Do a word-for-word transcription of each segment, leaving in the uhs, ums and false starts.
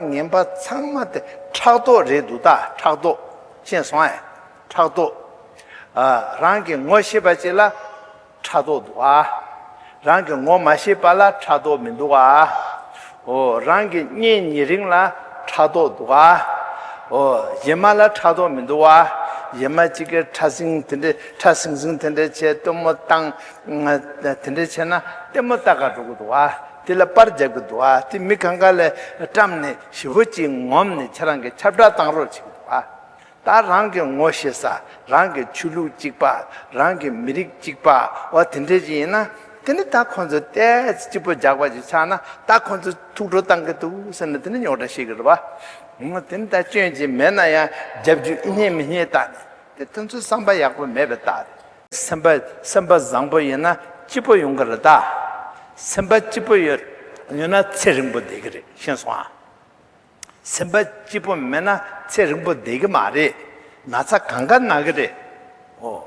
ངན་པ་ཚང་མ་དེ་ཕྲག་དོག་རེད་འདུག་ད་ཕྲག་དོག་ཤེས་སོང་ཨེ། ཕྲག་དོག་ཨ། རང་གི་ངོ་ཤེས་པ་ཅིག་ལ་ཕྲག་དོག་འདུག་ཨ། རང་གི་ངོ་མ་ཤེས་པ་ལ་ཕྲག་དོག་མི་འདུག་ཨ། ཨོ། རང་གི་གཉེན་ཉེ་རིང་ལ་ཕྲག་དོག་འདུག་ཨ། ཨོ། གཞན་མ་ལ་ཕྲག་དོག་མི་འདུག་ཨ། གཞན་མ་གཅིག་གིས་ཕྲ་སྲིང་དེ་འདྲ་ཕྲ་སྲིང་སྲིང་དེ་འདྲ་བྱས་སྟོན་མོ་བཏང་། དེ་འདྲ་བྱས་ན་ལྟད་མོ་ལྟ་ག་འགྲོ་གི་འདུག་ཨ། དེ་ལ་པར་རྒྱག་གི་འདུག་ཨ། དེ་མི་གང་ག་ལ་བཀྲམ་ནས་ཞེ་པོ་ཅིག་ངོམ་ནས་ཁྱེད་རང་གིས་ཁྱབ་བསྒྲགས་བཏང་རོགས་བྱེད་ཀྱི་འདུག་ཨ། ད་རང་གི་ངོ་ཤེས་ས། རང་གི་ཆོས་ལུགས་གཅིག་པ། རང་གི་མི་རིགས་གཅིག་པ། འོ་དེ་འདྲ་ཅིག་ཡིན་ན། དེ་ནི་ད་ཁོང་ཚོ་ཏོག་ཙམ་སྐྱིད་པོ་རྒྱག་པ་ཅིག་ཆགས་ན་ད་ཁོང་ཚོ་ཐུགས་སྤྲོ་བཏང་གི་འདུག་ཟེར་ནས་དེ་ནི་རྙོག་དྲ་བཤད་ཀྱི་རེད་པ། འོ་དེ་ནི་ད་སྐྱོན་ཅིག་མེད་ན་ཡང་རྒྱབ་རྒྱུ་ཨེ་རྙེད་མི་རྙེད་བལྟས་ནས་དེ་དེ་ཚོ་བསམ་པ་ཡག་པོ་མེད་པའི་རྟགས་རེད། སེམས་པ་སེམས་པ་བཟང་པོ་ཡིན་ན་སྐྱིད་པོ་ཡོང་གི་རེད་ད། སེམས་པ་སྐྱིད་པོ་ཡོད་ཡོད་ན་ཚེ་རིང་པོ་བསྡད་ཀྱི་རེད། ཤེས་སོང་ཨ། སེམས་པ་སྐྱིད་པོ་མེད་ན་ཚེ་རིང་པོ་བསྡད་ཀྱི་མ་རེད། ན་ཚ་གང་ག་ན་གི་རེད། ཨོ།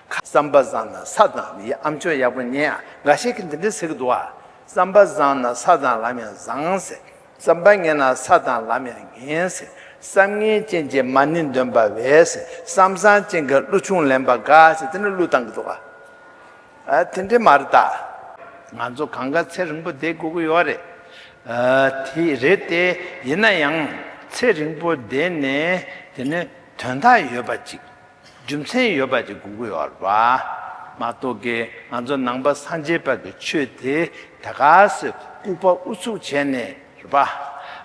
ཁ་བསམ་པ་བཟང་ན་ས་བཟང་ཡི་ཨམ་ཅོག་ཡག་པོ་ཉན་ཨ། འགའ་ཤས་ཀྱིས་འདི་འདྲ་ཟེར་གྱི་འདུག་ཨ། བསམ་པ་བཟང་ན་ས་དང་ལམ་ཡང་བཟང་ཟེར། བསམ་པ་ངན་ན་ས་དང་ལམ་ཡང་ངན་ཟེར། བསམ་ངན་ཅན་གྱི་མ་ཎི་འདོན་པ་བས་ཟེར། བསམ་བཟང་ཅན་གྱི་གླུ་ཆུང་ལེན་པ་དགའ་ཟེར། དེ་འདྲ་གླུ་བཏང་གི་འདུག་ཨ། ཨ། དེ་འདྲ་མ་རེད་ད། ང་ཚོ་གང་ག་ཚེ་རིང་པོ་བསྡད་དགོས་ཀྱི་ཡོད་རེད། ཨ། དེ་རེད་དེ། ཡིན་ན་ཡང་ཚེ་རིང་པོ་བསྡད་ནས་དེ་ནི་དོན་དག་ཡོད་པ་ཅིག་རྒྱུ་མཚན་ཡོད་པ་ཅིག་དགོས་ཀྱི་ཡོད་རེད་པ། མ་གཏོགས་ཀྱི་ང་ཚོ་ནང་པ་སངས་རྒྱས་པ་གི་ཆོས་དེ་ད་ག་སེ་ལྐུགས་པ་ཨུ་ཚུགས་བྱས་ནས། རེད་པ།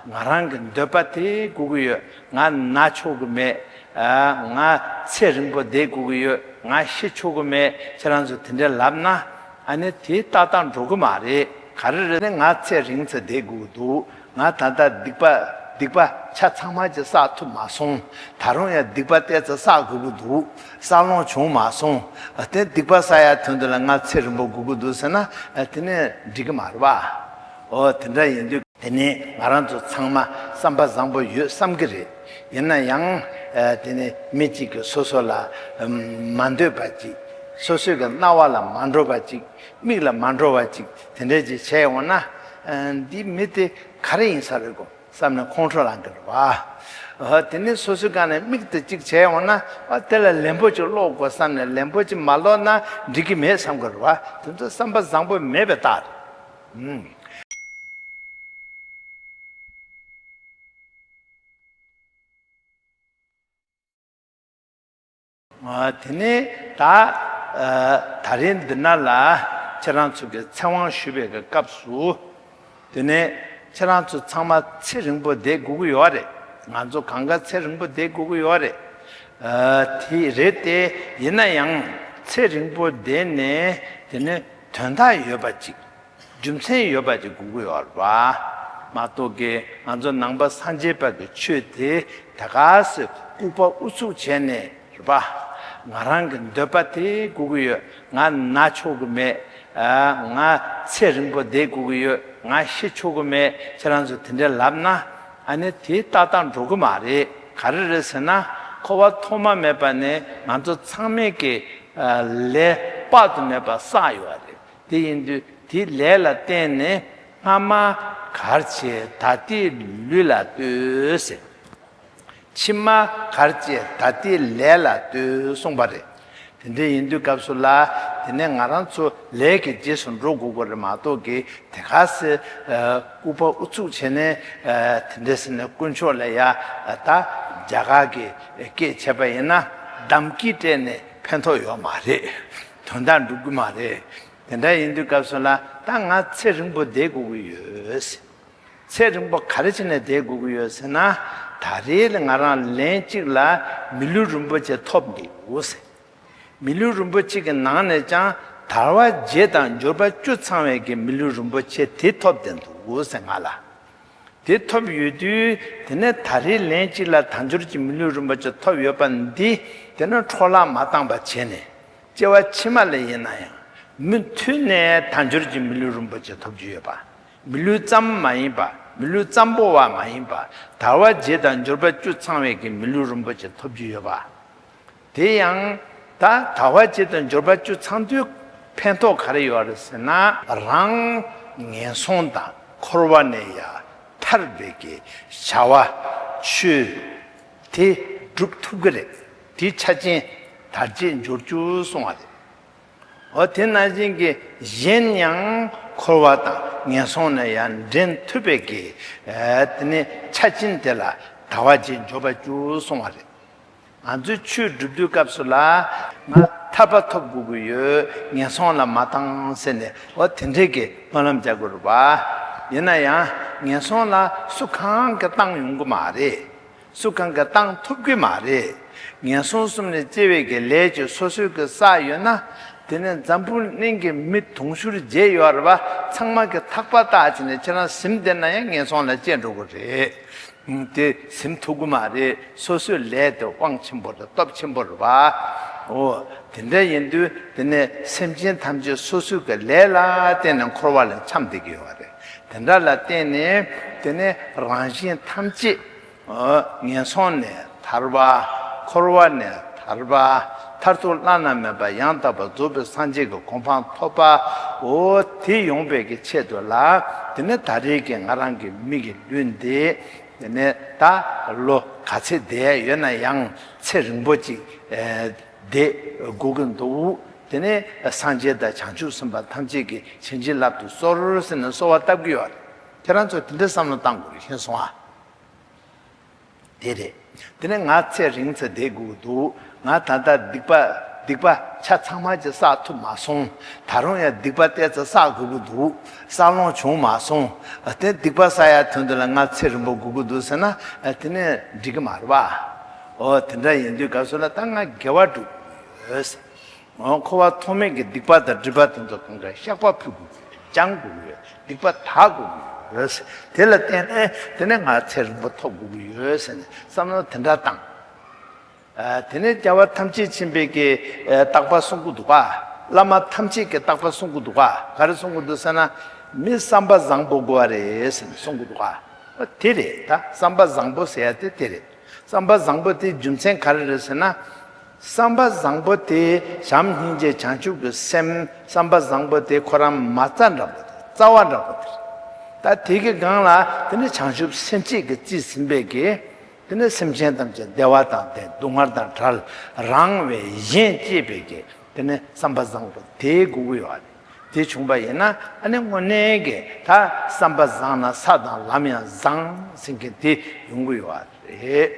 ང་རང་གི་འདོད་པ་དེ་དགོས་ཀྱི་ཡོད། ང་ན་ཆོག་གི་མེད། ཨ། ང་ཚེ་རིང་པོ་བསྡད་དགོས་ཀྱི་ཡོད། ང་ཤི་ཆོག་གི་མེད། ཁྱེད་རང་ཚོ་དེ་འདྲ་ལབ་ན། ཨ་ནི་དེ་ཏག་ཏག་འགྲོ་གི་མ་རེད། ག་རེ་རེད་ནི་ང་ཚེ་རིང་ཙམ་བསྡད་དགོས་ཀྱི་འདུག་ང་ད་ལྟ་སྡིག་པ་སྡིག་པ་ཆ་ཚང་མ་ཅིག་བསགས་ཐུབ་མ་སོང་། ད་རུང་ཡང་སྡིག་པ་ཏོག་ཙམ་བསགས་དགོས་ཀྱི་འདུག་བསགས་ལོང་བྱུང་མ་སོང་། དེ་སྡིག་པ་བསགས་ཡ་དོན་དུ་ལ་ང་ཚེ་རིང་པོ་དགོས་ཀྱི་འདུག་ཟེར་ན། ཨ། དེ་ནི་འགྲིག་གི་མ་རེད་པ། འོ་དེ་འདྲ་ཡིན་དུས། དེ་ནི་ང་རང་ཚོ་ཚང་མ་བསམ་པ་བཟང་པོ་ཡོད་བསམ་གྱི་རེད། ཡིན་ན་ཡང་། ཨ། དེ་ནི་མི་གཅིག་གིས་སོ་སོ་ལ་མ་འདོད་པ་ཅིག་སོ་སོའི་གི་རྣ་བ་ལ་མ་འགྲོ་བ་ཅིག་མིག་ལ་མ་འགྲོ་བ་ཅིག་དེ་འདྲ་ཅིག་བྱས་ཡོང་ན། ཨ། འདི་མི་དེ་ག་རེ་ཡིན་ས་རེད་གོ་བསམ་ནས་ཁོང་ཁྲོ་ལངས་གི་རེད་བ། ཨ། དེ་ནི་སོ་སོའི་སྒང་ནས་མིག་དེ་གཅིག་བྱས་ཡོང་ན། ཨ། དེ་ལ་ལན་པོ་ཅིག་ཀློག་དགོས་བསམ་ནས་ལན་པོ་ཅིག་མ་ཀློག་ན་འགྲིག་གི་མེད་བསམ་གི་རེད་བ། དེ་ཚོ་བསམ་པ་བཟང་པོ་མེད་པའི་རྟགས་རེད། ཨུམ། ཨ། དེ་ནས་ད། ཨ། ད་རིང་འདི་ན་ལ་ཁྱེད་རང་ཚོ་གི་ཚེ་དབང་ཞུ་བའི་གི་སྐབས་སུ། དེ་ནས་ཁྱེད་རང་ཚོ་ཚང་མ་ཚེ་རིང་པོ་བསྡད་དགོས་ཀྱི་ཡོད་རེད། ང་ཚོ་གང་ག་ཚེ་རིང་པོ་བསྡད་དགོས་ཀྱི་ཡོད་རེད། ཨ། དེ་རེད་དེ། ཡིན་ན་ཡང་ཚེ་རིང་པོ་བསྡད་ནས་དེ་ནས་དོན་དག་ཡོད་པ་ཅིག་རྒྱུ་མཚན་ཡོད་པ་ཅིག་དགོས་ཀྱི་ཡོད་རེད་པ། མ་གཏོགས་ཀྱི་ང་ཚོ་ནང་པ་སངས་རྒྱས་པ་གི་ཆོས་དེ་ད་ག་སེ་ལྐུགས་པ་ཨུ་ཚུགས་བྱས་ནས་རེད་པ། ང་རང་གི་འདོད་པ་དེ་དགོས་ཀྱི་ཡོད། ང་ན་ཆོག་གི་མེད། ཨ། ང་ཚེ་རིང་པོ་བསྡད་དགོས་ཀྱི་ཡོད། ང་ཤི་ཆོག་གི་མེད། ཁྱེད་རང་ཚོ་དེ་འདྲ་ལབ་ན། ཨ་ནི་དེ་ཏག་ཏག་འགྲོ་གི་མ་རེད། ག་རེ་རེད་ཟེར་ན། འཁོར་བ་ཐོག་མ་མེད་པ་ནས་ང་ཚོ་ཚང་མས་ཀྱི། ཨ། ལས་དཔག་ཏུ་མེད་པ་བསགས་ཡོད་རེད། དེ་ཡིན་དུས་དེའི་ལས་ལ་བརྟེན་ནས། སྔ་མ་གར་བྱས་ད་ལྟའི་ལུས་ལ་ལྟོས་ཟེར། ཕྱི་མ་གར་བྱས་ད་ལྟའི་ལས་ལ་ལྟོས་གསུངས་པ་རེད། དེ་འདྲ་ཡིན་དུས་སྐབས་སུ་ལ། དེ་ནས་ང་རང་ཚོ་ལས་ཀྱི་རྗེས་སུ་འགྲོ་དགོས་ཀྱི་རེད་མ་གཏོགས་ཀྱི་དེ་ག་སེ། ཨ། ལྐུགས་པ་ཨུ་ཚུགས་བྱས་ནས། ཨ། དེ་འདྲ་ཟེར་ནས་དཀོན་མཆོག་ལ་ཡ། ད་རྒྱ་གར་གྱི་སྐད་བྱས་པ་ཡིན་ན་དམ་བགྱིས་སྤྲད་ནས་ཕན་ཐོགས་ཡོད་མ་རེད། དོན་དག་འགྲུབ་ཀྱི་མ་རེད། དེ་འདྲ་ཡིན་དུས་སྐབས་སུ་ལ་ད་ང་ཚེ་རིང་པོ་བསྡད་དགོས་ཀྱི་ཡོད། ཚེ་རིང་པོ་ག་རེ་བྱས་ནས་བསྡད་དགོས་ཀྱི་ཡོད་ཟེར་ན། ད་རེས་ལ་ང་རང་ལན་གཅིག་ལ་མི་ལུས་རིན་པོ་ཆེ་ཐོབ་འདུག་ཟེར། མི་ལུས་རིན་པོ་ཆེ་གི་ནང་ནས་ཀྱང་དལ་བ་བརྒྱད་དང་འབྱོར་པ་བཅུ་ཚང་བའི་གི་མི་ལུས་རིན་པོ་ཆེ་དེ་ཐོབ་བསྡད་འདུག་ཟེར་ང་ལ། དེ་ཐོབ་ཡོད་དུས། དེ་ནས་ད་རེས་ལན་གཅིག་ལ་དལ་འབྱོར་གྱི་མི་ལུས་རིན་པོ་ཆེ་ཐོབ་ཡོད་པ་འདི། དེ་ནས་འཕྲོ་བརླག་མ་བཏང་པ་བྱས་ནས། སྐྱེ་བ་ཕྱི་མ་ལ་ཡིན་ན་ཡང་མུ་མཐུད་ནས་དལ་འབྱོར་གྱི་མི་ལུས་རིན་པོ་ཆེ་ཐོབ་རྒྱུ་ཡོད་པ། མི་ལུས་ཙམ་མ་ཡིན་པ། མི་ལུས་ཙམ་པོ་བ་མ་ཡིན་པ། དལ་བ་བརྒྱད་དང་འབྱོར་པ་བཅུ་ཚང་བའི་གི་མི་ལུས་རིན་པོ་ཆེ་ཐོབ་རྒྱུ་ཡོད་པ། དེ་ཡང་ད་དལ་བ་བརྒྱད་དང་འབྱོར་པ་བཅུ་ཚང་དུས་ཕན་ཐོགས་ག་རེ་ཡོད་རེད་ཟེར་ན། རང་ངན་སོང་དང་འཁོར་བ་ནས་ཡ་ཐར། ཐར་པའི་གི་བྱ་བ་ཆོས་དེ་སྒྲུབ་ཐུབ་ཀྱི་རེད། དེའི་ཆ་རྐྱེན་དར་རྒྱས་འབྱོར་རྒྱུ་གསུང་བ་རེད། འོ་དེ་ནང་བཞིན་གྱི་གཞན་ཡང་འཁོར་བ་དང་ངན་སོང་ལ་ཡང་འདྲེན་ཐུབ་པའི་གི་ཨ་དེ་ནི་ཆ་རྐྱེན་དེ་ལ་དར་བ་རྒྱས་འབྱོར་བ་རྒྱུ་གསུང་བ་རེད། ང་ཚོས་ཆོས་སྒྲུབ་དུས་སྐབས་སུ་ལ་ང་ཐར་པ་ཐོབ་དགོས་ཀྱི་ཡོད། ངན་སོང་ལ་མ་བཏང་ཟེར་ནས་འོ་དེ་འདྲའི་གི་སྨོན་ལམ་རྒྱག་དགོས་རེད་པ། ཡིན་ན་ཡང་ངན་སོང་ལ་སུ་གང་གིས་བཏང་ཡོང་གི་མ་རེད། སུ་གང་གིས་བཏང་ཐུབ་ཀྱི་མ་རེད། ངན་སོང་གསུམ་ལས་སྐྱེ་བའི་གི་ལས་ཀྱི་སོ་སོའི་གི་བསགས་ཡོད་ན། དེ་ནས་འཛམ་བུ་གླིང་གི་མི་དུང་ཕྱུར་བརྒྱད་ཡོད་རེད་པ། ཚང་མ་གི་ཐག་པ་བཏགས་བྱས་ནས་ཁྱེད་རང་ཟིན་བསྡད་ན་ཡང་ངན་སོང་ལ་སྐྱེ་འགྲོ་གི་རེད། དེ་ཟིན་ཐུབ་ཀྱི་མ་རེད། སོ་སོའི་ལས་དེ་དབང་ཆེན་པོ་དང་སྟོབས་ཆེན་པོ་རེད་པ། འོ། དེ་འདྲ་ཡིན་དུས་དེ་ནས་སེམས་ཅན་ཐམས་ཅད་སོ་སོའི་གི་ལས་ལ་བརྟེན་ནས་འཁོར་བ་ལས་འཁྱམས་བསྡད་ཀྱི་ཡོད་རེད། དེ་འདྲ་ལ་བརྟེན་ནས་དེ་ནས་རང་གཞན་ཐམས་ཅད་འོ་ངན་སོང་ནས་ཐར་བ། འཁོར་བ་ནས་ཐར་བ། མཐར་ཐུག་བླ་ན་མེད་པ་ཡང་དག་པར་རྫོགས་པའི་སངས་རྒྱས་ཀྱི་གོ་འཕང་ཐོབ་པ། འོ་དེ་ཡོང་བའི་གི་ཆེད་དུ་ལ། དེ་ནས་ད་རེས་ཀྱི་ང་རང་གི་མི་གི་ལུས་འདི། དེ་ནས་ད་ལོ་ག་ཚད་བསྡད་ཡོད་ན་ཡང་ཚེ་རིང་པོ་ཅིག་ཨེ་བསྡད་དགོས་ཀྱི་འདུག་དེ་ནས་སངས་རྒྱས་དང་བྱང་ཆུབ་སེམས་དཔའ་ཐམས་ཅད་ཀྱིས་བྱིན་གྱིས་བརླབ་ཏུ་གསོལ་ཟེར་ནས་གསོལ་བ་བཏབ་ཀྱི་ཡོད་རེད། ཁྱེད་རང་ཚོ་དེ་འདྲའི་བསམ་བློ་བཏང་དགོས་རེད། ཤེས་སོང་ཨ། དེ་རེད། དེ་ནས་ང་ཚེ་རིང་ཙམ་བསྡད་དགོས་ཀྱི་འདུག་ང་ད་ལྟ་སྡིག་པ་སྡིག་པ་ཆ་ཚང་མ་ཅིག་བསགས་ཐུབ་མ་སོང་། ད་རུང་ཡང་སྡིག་པ་ཏོག་ཙམ་བསགས་དགོས་ཀྱི་འདུག་བསགས་ལོང་བྱུང་མ་སོང་། དེ་སྡིག་པ་བསགས་ཡ་དོན་དུ་ལ་ང་ཚེ་རིང་པོ་དགོས་ཀྱི་འདུག་ཟེར་ན་དེ་ནས་འགྲིག་གི་མ་རེད་པ། འོ་དེ་འདྲ་ཡིན་དུས་སྐབས་སུ་ལ་ད་ང་དགེ་བ་སྒྲུབ་དགོས་ཡོད་ཟེར། འོ་འཁོར་བ་ཐོག་མེད་ཀྱི་སྡིག་པ་དང་སྒྲིབ་པ་དེ་ཚོ་གང་ག་བཤགས་པ་ཕུལ་དགོས་ཀྱི་ཡོད། སྦྱང་དགོས་ཀྱི་ཡོད། སྡིག་པ་དག་དགོས་ཀྱི་ཡོད། དེ་ལ་བརྟེན་ནས་དེ་ནས་ང་ཚེ་རིང་པོ་ཐོབ་དགོས་ཀྱི་ཡོད་ཟེར་ནས་བསམ་བློ་དེ་འདྲ་བཏང་། ཨ་དེ་ནས་རྒྱལ་བ་ཐམས་ཅད་མཁྱེན་པའི་གི་ཨ་བརྟག་པ་གསུང་གི་འདུག་ག་བླ་མ་ཐམས་ཅད་ཀྱི་བརྟག་པ་གསུང་གི་འདུག་ག་ག་རེ་གསུང་གི་འདུག་ཟེར་ན། མི་བསམ་པ་བཟང་པོ་དགོས་པ་རེད་ཟེར་ནས་གསུང་གི་འདུག་ག་དེ་རེད། ད་བསམ་པ་བཟང་པོ་ཟེར་ཡ་དེ་དེ་རེད། བསམ་པ་བཟང་པོ་དེའི་རྒྱུ་མཚན་ག་རེ་རེད་ཟེར་ན། བསམ་པ་བཟང་པོ་དེ་བྱམས་སྙིང་རྗེ་བྱང་ཆུབ་ཀྱི་སེམས། བསམ་པ་བཟང་པོ་དེ་ཁོ་རང་མ་རྩ་འདྲ་པོ་དེ། རྩ་བ་འདྲ་པོ་དེ་རེད། ད་དེ་གི་སྒང་ལ་དེ་ནི་བྱང་ཆུབ་སེམས་བསྐྱེད་ཀྱིས་རྩིས་ཟིན་པའི་གི། དེ་ནི་སེམས་ཅན་ཐམས་ཅད་བདེ་བ་དང་ལྡན། སྡུག་བསྔལ་དང་བྲལ། རང་བས་གཞན་གཅེས་པའི་གི། དེ་ནི་བསམ་པ་བཟང་པོ་དེ་དགོས་ཀྱི་ཡོད་རེད། དེ་བྱུང་བ་ཡིན་ན་ཨ་ནི་དངོས་གནས་ཀྱི་ད་བསམ་པ་བཟང་ན་ས་དང་ལམ་ཡང་བཟང་ཟེར་མཁན་དེ་ཡོང་གི་ཡོད་རེད།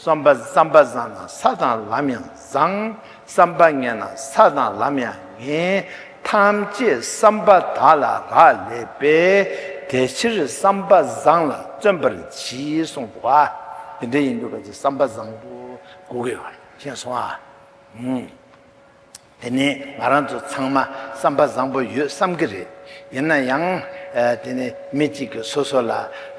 བསམ་པ་བསམ་པ་བཟང་ན་ས་དང་ལམ་ཡང་བཟང་། བསམ་པ་ངན་ན་ས་དང་ལམ་ཡང་ངན། ཐམས་ཅད་བསམ་པ་དག་ལ་རག་ལས་པས། དེ་ཕྱིར་བསམ་པ་བཟང་ལ་བརྩོན་པར་གྱིས་གསུངས་འདུག་ག་དེ་འདྲ་ཡིན་དུས་ཀ་ཅིག་བསམ་པ་བཟང་པོ་དགོས་ཀྱི་ཡོད་རེད། མཁྱེན་སོང་ཨ། ཨུམ། དེ་ནས་ང་རང་ཚོ་ཚང་མ་བསམ་པ་བཟང་པོ་ཡོད་བསམ་གྱི་རེད། ཡིན་ན་ཡང་ཨ་དེ་ནས་མི་གཅིག་གིས་སོ་སོ་ལ་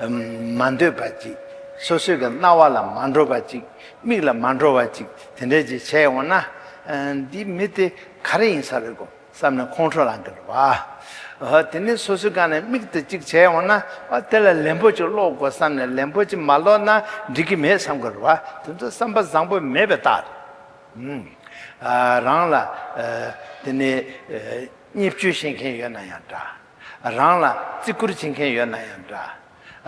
ཨམ་མ་འདོད་པ་ཅིག་སོ་སོའི་གི་རྣ་བ་ལ་མ་འགྲོ་བ་ཅིག་མིག་ལ་མ་འགྲོ་བ་ཅིག་དེ་འདྲ་ཅིག་བྱས་འོང་ན། ཨ་འདི་མི་དེ་ག་རེ་ཡིན་ས་རེད་གོ་བསམ་ནས་ཁོང་ཁྲོ་ལངས་ཀྱི་རེད་བ། ཨ་དེ་ནས་སོ་སོའི་སྒང་ནས་མིག་དེ་གཅིག་བྱས་འོང་ན། ཨ་དེ་ལ་ལན་པོ་ཅིག་ཀློག་དགོས་བསམ་ནས་ལན་པོ་ཅིག་མ་ཀློག་ན་འགྲིག་གི་མེད་བསམ་གྱི་རེད་བ། དེ་ཚོ་བསམ་པ་བཟང་པོ་མེད་པའི་རྟགས་རེད། ཨ་རང་ལ་ཨ་དེ་ནས་ཨ་བརྙས་བཅོས་བྱེད་མཁན་ཡོད་ན་ཡང་འདྲ། རང་ལ་བརྩི་བཀུར་བྱེད་མཁན་ཡོད་ན་ཡང་འདྲ།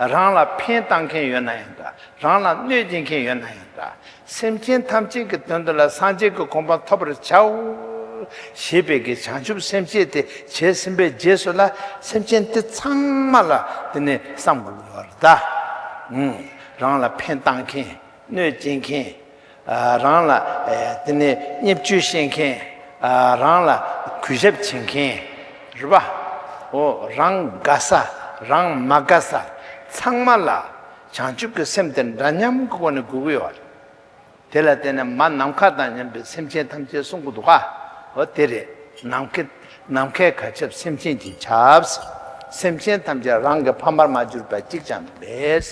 རང་ལ་ཕན་བཏགས་མཁན་ཡོད་ན་ཡང་འདྲ། རང་ལ་གནོད་སྦྱིན་མཁན་ཡོད་ན་ཡང་འདྲ། སེམས་ཅན་ཐམས་ཅད་ཀྱི་དོན་དུ་ལ་སངས་རྒྱས་ཀྱི་གོ་འཕང་ཐོབ་པར་བྱའོ་ཞེས་པའི་གི་བྱང་ཆུབ་སེམས་བསྐྱེད་དེ་བྱས་ཟིན་པའི་རྗེས་སུ་ལ་སེམས་ཅན་དེ་ཚང་མ་ལ་དེ་ནས་བསམ་དགོས་ཡོད་རེད་ད། ཨུམ། རང་ལ་ཕན་བཏགས་མཁན། གནོད་སྐྱེལ་མཁན། ཨ་རང་ལ་ཨེ་དེ་ནས་བརྙས་བཅོས་བཤད་མཁན། ཨ་རང་ལ་གུས་ཞབས་བྱེད་མཁན་རེད་པ། འོ་རང་དགའ་ས་རང་མ་དགའ་ས་ཚང་མ་ལ་བྱང་ཆུབ་ཀྱི་སེམས་དེ་འདྲ་མཉམ་གྱི་སྒོ་ནས་དགོས་ཀྱི་ཡོད་རེད། དེ་ལ་བརྟེན་ནས་མ་ནམ་མཁའ་དང་མཉམ་པའི་སེམས་ཅན་ཐམས་ཅད་གསུང་གི་འདུག་ག་འོ་དེ་རེད། ནམ་མཁའི་ནམ་མཁའི་གར་ཁྱབ་སེམས་ཅན་གྱིས་ཁྱབ། སེམས་ཅན་ཐམས་ཅད་རང་གི་ཕ་མར་མ་གྱུར་པ་གཅིག་ཀྱང་མེད།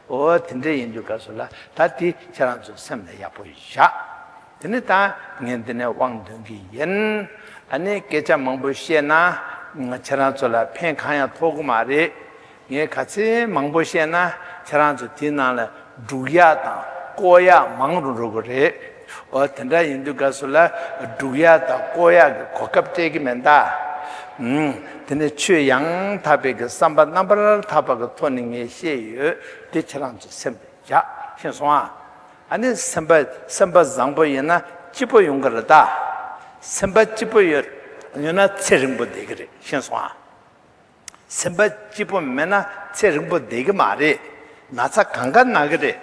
འོ་དེ་འདྲ་ཡིན་དུས་སྐབས་སུ་ལ་ད་དེ་ཁྱེད་རང་ཚོ་སེམས་ལ་ཡག་པོ་བཞག་དེ་ནས་ད་ངས་འདི་ནས་དབང་འདོན་གྱི་ཡིན། ཨ་ནི་སྐད་ཆ་མང་པོ་བཤད་ན་ང་ཁྱེད་རང་ཚོ་ལ་ཕན་གང་ཡང་ཐོགས་ཀྱི་མ་རེད། ངས་ག་ཚད་མང་པོ་བཤད་ན་ཁྱེད་རང་ཚོ་དེའི་ནང་ལ་སྒྲུག་ཡག་དང་བཀོག་ཡག་མང་རུ་འགྲོ་གི་རེད། འོ་དེ་འདྲ་ཡིན་དུས་སྐབས་སུ་ལ་སྒྲུག་ཡག་དང་བཀོག་ཡག་གི་གོ་སྐབས་སྤྲད་ཀྱི་མེད་ད། ཨུམ། དེ་ནས་ཆོས་ཡང་དག་པའི་གི་བསམ་པ་རྣམ་པར་དག་པ་གི་ཐོག་ནས་ངས་བཤད་ཡོད། དེ་ཁྱེད་རང་ཚོ་སེམས་བཞག་ཤེས་སོང་ཨ། ཨ་ནི་སེམས་པ་སེམས་པ་བཟང་པོ་ཡིན་ན་སྐྱིད་པོ་ཡོང་གི་རེད་ད། སེམས་པ་སྐྱིད་པོ་ཡོད་ཡོད་ན་ཚེ་རིང་པོ་བསྡད་ཀྱི་རེད་ཤེས་སོང་ཨ། སེམས་པ་སྐྱིད་པོ་མེད་ན་ཚེ་རིང་པོ་བསྡད་ཀྱི་མ་རེད། ན་ཚ་གང་ག་ན་གི་རེད།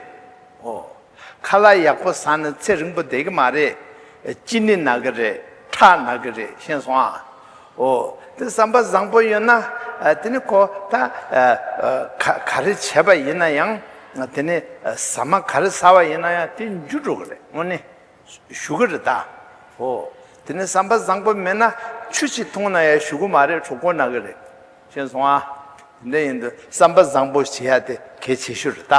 ཨོ། ཁ་ལག་ཡག་པོ་ཟ་ན་ཚེ་རིང་པོ་བསྡད་ཀྱི་མ་རེད། ལྕི་ནད་ན་གི་རེད། ཁྲག་ན་གི་རེད་ཤེས་སོང་ཨ། ཨོ། དེ་བསམ་པ་བཟང་པོ་ཡོད་ན་ཨ། དེ་ནི་ཁོ་ད་ཨ་ཨ་ག་ག་རེ་བྱས་པ་ཡིན་ན་ཡང་དེ་ནི་ཨ་ཟ་མ་ག་རེ་ཟ་བ་ཡིན་ན་ཡང་དེ་འཇུ་འགྲོ་གི་རེད་དངོས་གནས། ཞུ་གི་རེད་ད། ཨོ། དེ་ནི་བསམ་པ་བཟང་པོ་མེད་ན་ཆུ་ཞིག་འཐུང་ན་ཡང་ཞུ་གི་མ་རེད། གྲོད་ཁོག་ན་གི་རེད། ཤེས་སོང་ཨ། དེ་འདྲ་ཡིན་དུས་བསམ་པ་བཟང་པོ་བྱེད་ཡ་དེ་གལ་ཆེ་ཤོས་རེད་ད།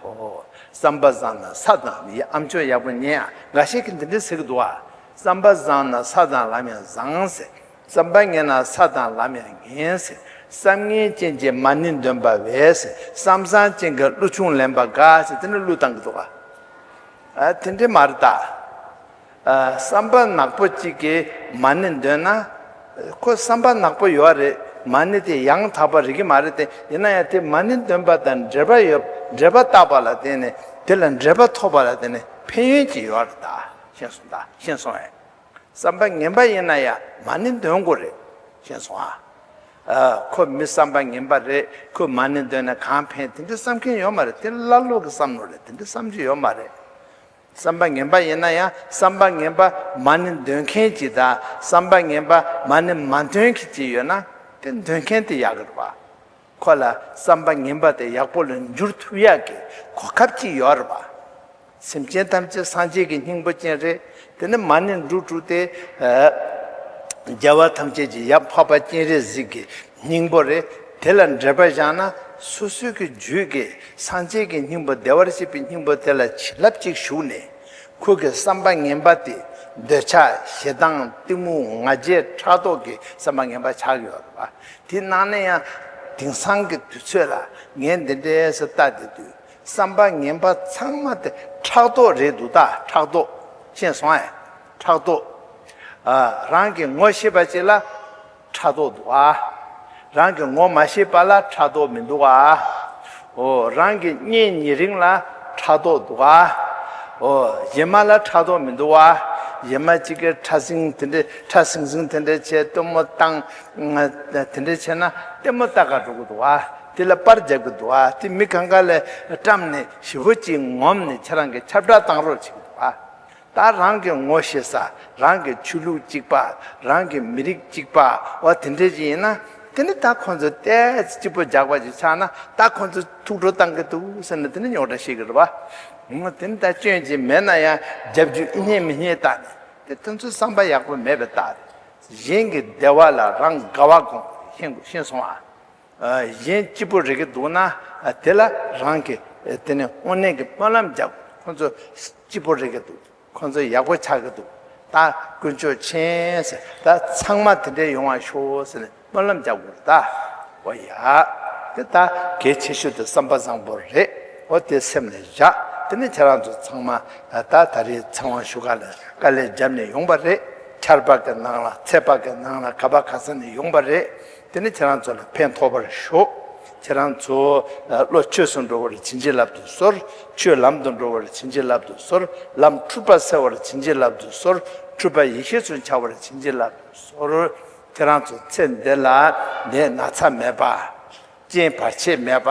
ཨོ། བསམ་པ་བཟང་ན་ས་དང་ཡ་ཨམ་ཅོག་ཡག་པོ་ཉན་ཡ་འགའ་ཤས་ཀྱིས་འདི་འདྲ་ཟེར་གི་འདུག་ཨ། བསམ་པ་བཟང་ན་ས་དང་ལམ་ཡང་བཟང་ཟེར། བསམ་པ་ངན་ན་ས་དང་ལམ་ཡང་ངན་ཟེར། བསམ་ངན་ཅན་གྱི་མ་ཎི་འདོན་པ་བས་ཟེར། བསམ་བཟང་ཅན་གྱི་གླུ་ཆུང་ལེན་པ་དགའ་ཟེར། དེ་འདྲ་གླུ་བཏང་གི་འདུག་ཨ། ཨ། དེ་འདྲ་མ་རེད་ད། ཨ། བསམ་པ་ནག་པོ་གཅིག་གིས་མ་ཎི་འདོན་ན། ཁོ་བསམ་པ་ནག་པོ་ཡོད་རེད། མ་ཎི་དེ་ཡང་དག་པ་རིག་གི་མ་རེད་དེ། ཡིན་ན་ཡང་དེ་མ་ཎི་འདོན་པ་དང་འབྲེལ་པ་ཡོད། འབྲེལ་པ་བཏགས་པ་ལ་བརྟེན་ནས་དེ་ལ་འབྲེལ་པ་ཐོབ་པ་ལ་བརྟེན་ནས་ཕན་ཡོན་ཅིག་ཡོད་རེད་ད། ཤེས་སོང་ད། ཤེས་སོང་ཨེ། བསམ་པ་ངན་པ་ཡིན་ན་ཡང་མ་ཎི་འདོན་དགོས་རེད། ཤེས་སོང་ཨ། ཨ། ཁོ་མི་བསམ་པ་ངན་པ་རེད། ཁོས་མ་ཎི་འདོན་ན་གང་ཕན། དེ་འདྲ་བསམ་མཁན་ཡོད་མ་རེད། དེ་ཀླ་ཀློ་གི་བསམ་བློ་རེད། དེ་འདྲ་བསམ་རྒྱུ་ཡོད་མ་རེད། བསམ་པ་ངན་པ་ཡིན་ན་ཡང་བསམ་པ་ངན་པ་མ་ཎི་འདོན་མཁན་ཅིག་དང་བསམ་པ་ངན་པ་མ་ཎི་མ་འདོན་མཁན་ཅིག་ཡོད་ན་དེ་འདོན་མཁན་དེ་ཡག་གི་རེད་པ། ཁོ་ལ་བསམ་པ་ངན་པ་དེ་ཡག་པོ་ལ་འགྱུར་ཐུབ་ཡག་གི་གོ་སྐབས་ཅིག་ཡོད་རེད་པ། སེམས་ཅན་ཐམས་ཅད་སངས་རྒྱས་ཀྱི་སྙིང་པོ་ཅན་རེད། དེ་ནི་མ་ཎི་འབྲུ་དྲུག་སྟེ། ཨ། རྒྱལ་བ་ཐམས་ཅད་ཀྱི་ཡབ་འཕགས་པ་སྤྱན་རས་གཟིགས་ཀྱི་སྙིང་པོ་རེད། དེ་ལ་འབྲེལ་པ་བཞག་ན་སོ་སོའི་གི་རྒྱུད་ཀྱི་སངས་རྒྱས་ཀྱི་སྙིང་པོ་བདེ་བར་གཤེགས་པའི་སྙིང་པོ་དེ་ལ་བྱིན་རླབས་ཅིག་ཞུགས་ནས། ཁོ་གི་བསམ་པ་ངན་པ་དེ་འདོད་ཆགས་ཞེ་སྡང་གཏི་མུག་ང་རྒྱལ་ཕྲག་དོག་གི་བསམ་པ་ངན་པ་ཆགས་ཡོད་རེད་པ། དེ་ནང་ནས་ཡང་དེང་སང་གི་དུས་ཚོད་ལ་ངས་འདི་འདྲའི་ཟེར་ལྟ་བསྡད་དུས། བསམ་པ་ངན་པ་ཚང་མ་དེ་ཕྲག་དོག་རེད་འདུག་ད། ཕྲག་དོག་ཤེས་སོང་ཨེ། ཕྲག་དོག་ཨ། རང་གི་ངོ་ཤེས་པ་ཅིག་ལ་ཕྲག་དོག་འདུག་ཨ། རང་གི་ངོ་མ་ཤེས་པ་ལ་ཕྲག་དོག་མི་འདུག་ཨ། ཨོ། རང་གི་གཉེན་ཉེ་རིང་ལ་ཕྲག་དོག་འདུག་ཨ། ཨོ། གཞན་མ་ལ་ཕྲག་དོག་མི་འདུག་ཨ། གཞན་མ་གཅིག་གིས་ཕྲ་སིང་དེ་འདྲ་ཕྲ་སིང་སིང་དེ་འདྲ་བྱས་སྟོན་མོ་བཏང་། དེ་འདྲ་བྱས་ན་ལྟད་མོ་ལྟ་ག་འགྲོ་གི་འདུག་ཨ། དེ་ལ་པར་རྒྱབ་གི་འདུག་ཨ། དེ་མི་གང་ག་ལ་བཀྲམ་ནས་ཞེ་པོ་ཅིག་ངོམ་ནས་ཁྱེད་རང་གིས་ཁྱབ་བསྒྲགས་བཏང་རོགས་བྱེད་གི་འདུག་ཨ། ད་རང་གི་ངོ་ཤེས་ས། རང་གི་ཆོས་ལུགས་གཅིག་པ། རང་གི་མི་རིགས་གཅིག་པ། འོ་དེ་འདྲ་ཅིག་ཡིན་ན། དེ་ནི་ད་ཁོང་ཚོ་ཏོག་ཙམ་སྐྱིད་པོ་རྒྱག་པ་ཅིག་ཆགས་ན་ད་ཁོང་ཚོ་ཐུགས་སྤྲོ་བཏང་གི་འདུག་ཟེར་ནས་དེ་ནི་རྙོག་དྲ་བཤད་གི་རེད་པ། འོ་དེ་ནི་ད་སྐྱོན་ཅིག་མེད་ན་ཡང་རྒྱབ་རྒྱུ་ཨེ་རྙེད་མི་རྙེད་ལྟ་ནས་དེ་དེ་ཚོ་བསམ་པ་ཡག་པོ་མེད་པའི་རྟགས་རེད། གཞན་གྱི་བདེ་བ་ལ་རང་དགའ་བ་སྒོམ། ཤེས་དགོས། ཤེས་སོང་ཨ། ཨ། གཞན་སྐྱིད་པོ་རེག་གི་འདུག་ན། ཨ། དེ་ལ་རང་གིས་དེ་ནས་དངོས་གནས་ཀྱི་སྨོན་ལམ་རྒྱག། ཁོང་ཚོ་སྐྱིད་པོ་རེག་གི་འདུག། ཁོང་ཚོ་ཡག་པོ་ཆགས་ཀྱི་འདུག། ད་དཀོན་མཆོག་མཁྱེན་ཟེར། ད་ཚང་མ་དེ་འདྲས་ཡོང་བ་ཤོག་ཟེར་ནས་སྨོན་ལམ་རྒྱག་དགོས་རེད་ད། འོ་ཡ། དེ་ད་གལ་ཆེ་ཤོས་དེ་བསམ་པ་བཟང་པོ་རེད། འོ་དེ་སེམས་ལ་བཞག། དེ་ནས་ཁྱེད་རང་ཚོ་ཚང་མ་ད་ད་རེས་ཚེ་དབང་ཞུ་ག་ལ་དཀའ་ལས་བརྒྱབ་ནས་ཡོང་པ་རེད། ཆར་པ་གི་ནང་ལ་ཚེས་པ་གི་ནང་ལ་ག་པ་ག་ས་ནས་ཡོང་པ་རེད། དེ་ནི་ཁྱེད་རང་ཚོ་ལ་ཕན་ཐོགས་པར་ཤོག། ཁྱེད་རང་ཚོ་བློ་ཆོས་སུ་འགྲོ་བར་བྱིན་གྱིས་བརླབ་ཏུ་གསོལ། ཆོས་ལམ་དུ་འགྲོ་བར་བྱིན་གྱིས་བརླབ་ཏུ་གསོལ། ལམ་འཁྲུལ་པ་སེལ་བར་བྱིན་གྱིས་བརླབ་ཏུ་གསོལ། འཁྲུལ་པ་ཡེ་ཤེས་སུ་འཆར་བར་བྱིན་གྱིས་བརླབ་ཏུ་གསོལ། ཁྱེད་རང་ཚོ་ཚེ་འདི་ལ་ནད་ན་ཚ་མེད་པ། རྐྱེན་བར་ཆད་མེད་པ་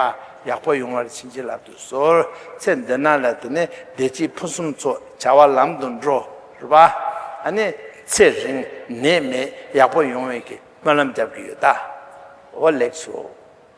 ཡག་པོ་ཡོང་བར་བྱིན་གྱིས་བརླབ་ཏུ་གསོལ། ཚེ་འདི་ནང་ལ་དེ་ནས་བདེ་སྐྱིད་ཕུན་སུམ་ཚོགས། བྱ་བ་ལམ་དུ་འགྲོ། རེད་པ། ཨ་ནི་ཚེ་རིང་ནད་མེད་ཡག་པོ་ཡོང་བའི་གི་སྨོན་ལམ་རྒྱབ་ཀྱི་ཡོད་ད། འོ་ལེགས་སོ།